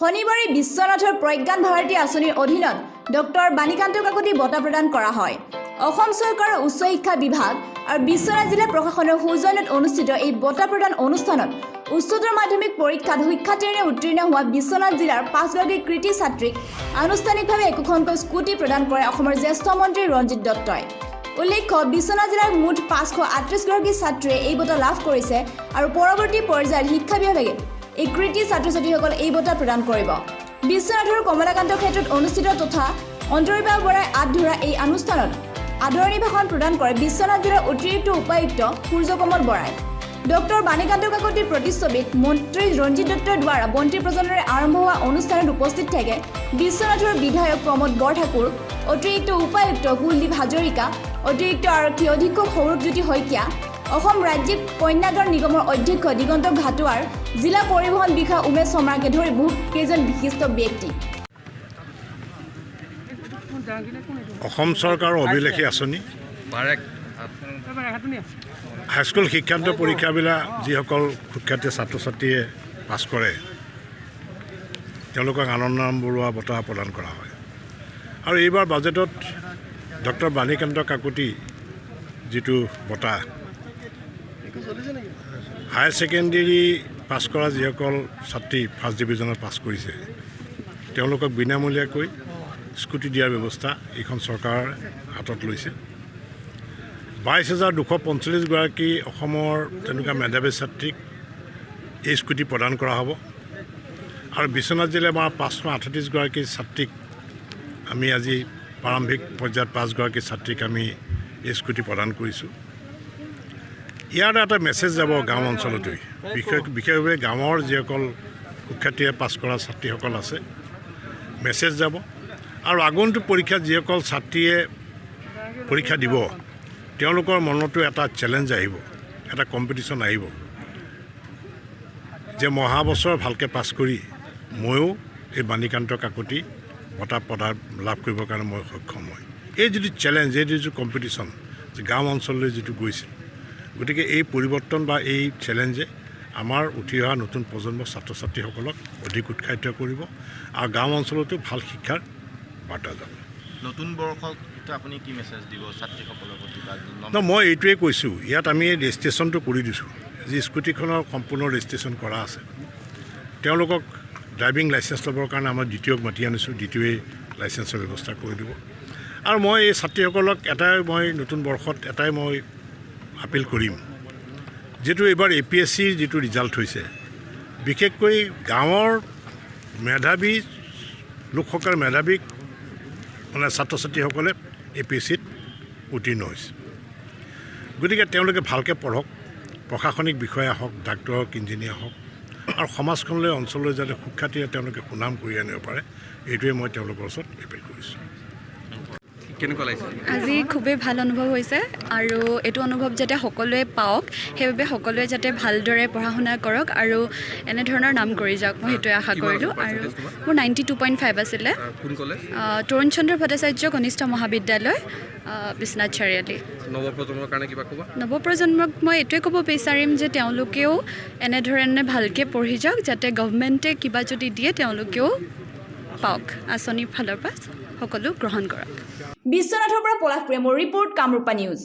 শনিবাৰে বিশ্বনাথৰ প্ৰজ্ঞান ভাৰতী আঁচনিৰ অধীনত ডক্টৰ বাণীকান্ত কাকতি বঁটা প্ৰদান কৰা হয়। অসম চৰকাৰৰ উচ্চ শিক্ষা বিভাগ আৰু বিশ্বনাথ জিলা প্ৰশাসনৰ সৌজন্যত অনুষ্ঠিত এই বঁটা প্ৰদান অনুষ্ঠানত উচ্চতৰ মাধ্যমিক পৰীক্ষাত সুখ্যাতিৰে উত্তীৰ্ণ হোৱা বিশ্বনাথ জিলাৰ পাঁচগৰাকী কৃতী ছাত্ৰীক আনুষ্ঠানিকভাৱে একোখনকৈ স্কুটি প্ৰদান কৰে অসমৰ জ্যেষ্ঠ মন্ত্ৰী ৰঞ্জিত দত্তই। উল্লেখ্য, বিশ্বনাথ জিলাৰ মুঠ 538গৰাকী ছাত্ৰীয়ে এই বঁটা লাভ কৰিছে আৰু পৰৱৰ্তী পৰ্যায়ত শিক্ষা বিভাগে এই কৃতী ছাত্ৰ ছাত্ৰীসকল এই বঁটা প্ৰদান কৰিব। বিশ্বনাথৰ কমলাকান্ত ক্ষেত্ৰত অনুষ্ঠিত তথা অন্তৰীপা বৰাই আঁত ধৰা এই অনুষ্ঠানত আদৰণি ভাষণ প্ৰদান কৰে বিশ্বনাথ জিলাৰ অতিৰিক্ত উপায়ুক্ত সূৰ্যকমল বৰাই। ডক্টৰ বাণীকান্ত কাকতিৰ প্ৰতিচ্ছবিত মন্ত্ৰী ৰঞ্জিত দত্তৰ দ্বাৰা বন্তি প্ৰজ্বলনেৰে আৰম্ভ হোৱা অনুষ্ঠানত উপস্থিত থাকে বিশ্বনাথৰ বিধায়ক প্ৰমোদ বৰঠাকুৰ, অতিৰিক্ত উপায়ুক্ত কুলদীপ হাজৰিকা, অতিৰিক্ত আৰক্ষী অধীক্ষক সৌৰভজ্যোতি শইকীয়া, অসম ৰাজ্যিক পণ্যাগাৰ নিগমৰ অধ্যক্ষ দিগন্ত ঘাটোৱাৰ, জিলা পৰিবহণ বিষয়া উমেশ শৰ্মাকে ধৰি বহু কেইজন বিশিষ্ট ব্যক্তি। অসম চৰকাৰৰ অভিলাষী আঁচনি। হাইস্কুল শিক্ষান্ত পৰীক্ষাবিলাক যিসকল সুখ্যাতি ছাত্ৰ ছাত্ৰীয়ে পাছ কৰে, তেওঁলোকক আনন্দৰাম বৰুৱা বঁটা প্ৰদান কৰা হয়। আৰু এইবাৰ বাজেটত ডক্টৰ বাণীকান্ত কাকতি যিটো বঁটা, হায়াৰ ছেকেণ্ডেৰী পাছ কৰা যিসকল ছাত্ৰী ফাৰ্ষ্ট ডিভিজনত পাছ কৰিছে, তেওঁলোকক বিনামূলীয়াকৈ স্কুটি দিয়াৰ ব্যৱস্থা এইখন চৰকাৰৰ হাতত লৈছে। 22,245গৰাকী অসমৰ তেনেকুৱা মেধাৱী ছাত্ৰীক এই স্কুটি প্ৰদান কৰা হ'ব। আৰু বিশ্বনাথ জিলাৰ আমাৰ 538গৰাকী ছাত্ৰীক আমি আজি প্ৰাৰম্ভিক পৰ্যায়ত পাঁচগৰাকী ছাত্ৰীক আমি এই স্কুটি প্ৰদান কৰিছোঁ। ইয়াৰ এটা মেছেজ যাব গাঁও অঞ্চলতো, বিশেষভাৱে গাঁৱৰ যিসকল সুখ্যাতিৰে পাছ কৰা ছাত্ৰীসকল আছে, মেছেজ যাব। আৰু আগন্তুক পৰীক্ষাত যিসকল ছাত্ৰীয়ে পৰীক্ষা দিব, তেওঁলোকৰ মনতো এটা চেলেঞ্জ আহিব, এটা কম্পিটিশ্যন আহিব যে মই অহা বছৰ ভালকৈ পাছ কৰি ময়ো এই বাণীকান্ত কাকতি বঁটা প্ৰদান লাভ কৰিবৰ কাৰণে মই সক্ষম হয়। এই যিটো চেলেঞ্জ, এই যিটো কম্পিটিশ্যন গাঁও অঞ্চললৈ যিটো গৈছে, গতিকে এই পৰিৱৰ্তন বা এই চেলেঞ্জে আমাৰ উঠি অহা নতুন প্ৰজন্মৰ ছাত্ৰ ছাত্ৰীসকলক অধিক উৎসাহিত কৰিব আৰু গাঁও অঞ্চলতো ভাল শিক্ষাৰ বাৰ্তা যাব। নতুন বৰ্ষত আপুনি কি মেছেজ দিব ছাত্ৰীসকলৰ প্ৰতি বা ন, মই এইটোৱে কৈছোঁ, ইয়াত আমি ৰেজিষ্ট্ৰেশ্যনটো কৰি দিছোঁ, যি স্কুটিখনৰ সম্পূৰ্ণ ৰেজিষ্ট্ৰেশ্যন কৰা আছে। তেওঁলোকক ড্ৰাইভিং লাইচেঞ্চ ল'বৰ কাৰণে আমাৰ ডিটিঅ'ক মাতি আনিছোঁ, ডিটিঅ'ই লাইচেঞ্চৰ ব্যৱস্থা কৰি দিব। আৰু মই এই ছাত্ৰীসকলক এটাই মই নতুন বৰ্ষত এটাই মই আপিল কৰিম, যিটো এইবাৰ এপিএছচিৰ যিটো ৰিজাল্ট হৈছে, বিশেষকৈ গাঁৱৰ মেধাৱী লোকসকল, মেধাৱী মানে ছাত্ৰ ছাত্ৰীসকলে এপিএছচিত উত্তীৰ্ণ হৈছে। গতিকে তেওঁলোকে ভালকৈ পঢ়ক, প্ৰশাসনিক বিষয়া হওক, ডাক্তৰ হওক, ইঞ্জিনিয়াৰ হওক আৰু সমাজখনলৈ, অঞ্চললৈ যাতে সুখ্যাতিৰে তেওঁলোকে সুনাম কৰি আনিব পাৰে, এইটোৱে মই তেওঁলোকৰ ওচৰত এপিল কৰিছোঁ। কেনেকুৱা লাগিছে? আজি খুবেই ভাল অনুভৱ হৈছে আৰু এইটো অনুভৱ যাতে সকলোৱে পাওক, সেইবাবে সকলোৱে যাতে ভালদৰে পঢ়া শুনা কৰক আৰু এনেধৰণৰ নাম কৰি যাওক, মই সেইটোৱে আশা কিমান কৰিলোঁ। আছিল আৰু percentage তোমাৰ? মোৰ 92.5 আছিলে। কোন কলেজ? তৰুণ চন্দ্ৰ ভট্টাচাৰ্য কনিষ্ঠ মহাবিদ্যালয়, বিশ্বনাথ চাৰিআলি। নৱপ্ৰজন্মৰ কাৰণে কিবা ক'বা? নৱপ্ৰজন্মক মই এইটোৱে ক'ব বিচাৰিম যে তেওঁলোকেও এনেধৰণে ভালকৈ পঢ়ি যাওক, যাতে গভমেণ্টে কিবা যদি দিয়ে তেওঁলোকেও পাওক, আঁচনিৰ ফালৰ পৰা সকলো গ্ৰহণ কৰক। বিশ্বনাথৰ পৰা পলাশ প্ৰেমৰ ৰিপৰ্ট, কামৰূপা নিউজ।